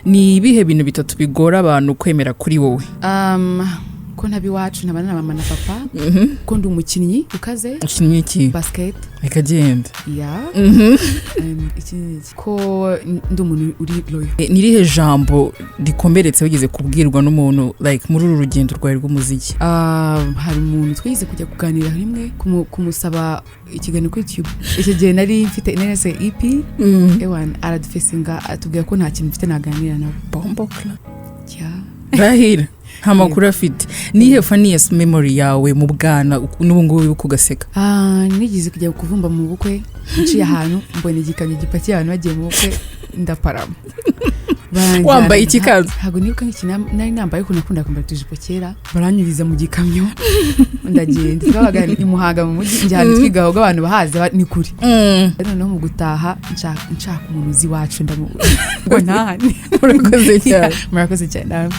Ni ibihe bintu bitatu bigora abantu kwemera kuri wowe? Ko ntaba iwacu, ntabana na mama na papa, ko ndi umukinnyi ukaze. Ukinnye iki? Basket. Reka genda. Ya. Iki ni iki? Ko ndi umuntu uri loyal. Ni irihe jambo rikomeretse wigeze kubwirwa n'umuntu, like, muri uru rugendo rwawe rw'umuziki? Hari umuntu twigeze kujya kuganira rimwe, kumusaba ikiganiro kuri YouTube. Icyo gihe nari mfite nari EP. Ewan aradufesinga, atubwira ko nta kintu mfite naganira nawe. Bomboclaat. Yeah. Rahira nta makuru afite. Nihe funniest memory yawe mu bwana n'ubu ngubu wibuka ugaseka? Nigeze kujya kuvumba mu bukwe, nciye ahantu mbona igikamyo gipakiye abantu bagiye mu bukwe, ndaparama. Baranjyana. Wambaye iki kanzu? Ntabwo nibuka nk'ikintu nari nambaye, ariko nakunda kwambara utujipo kera. Baranyuriza mu gikamyo, ndagenda. Twabaga i Muhanga mu mujyi, njya ahantu twigaho abantu bahazi, ni kure. Noneho mu gutaha nshaka umuntu uzi iwacu, ndamubura ngo ntahane. Murakoze cyane. Murakoze cyane namwe.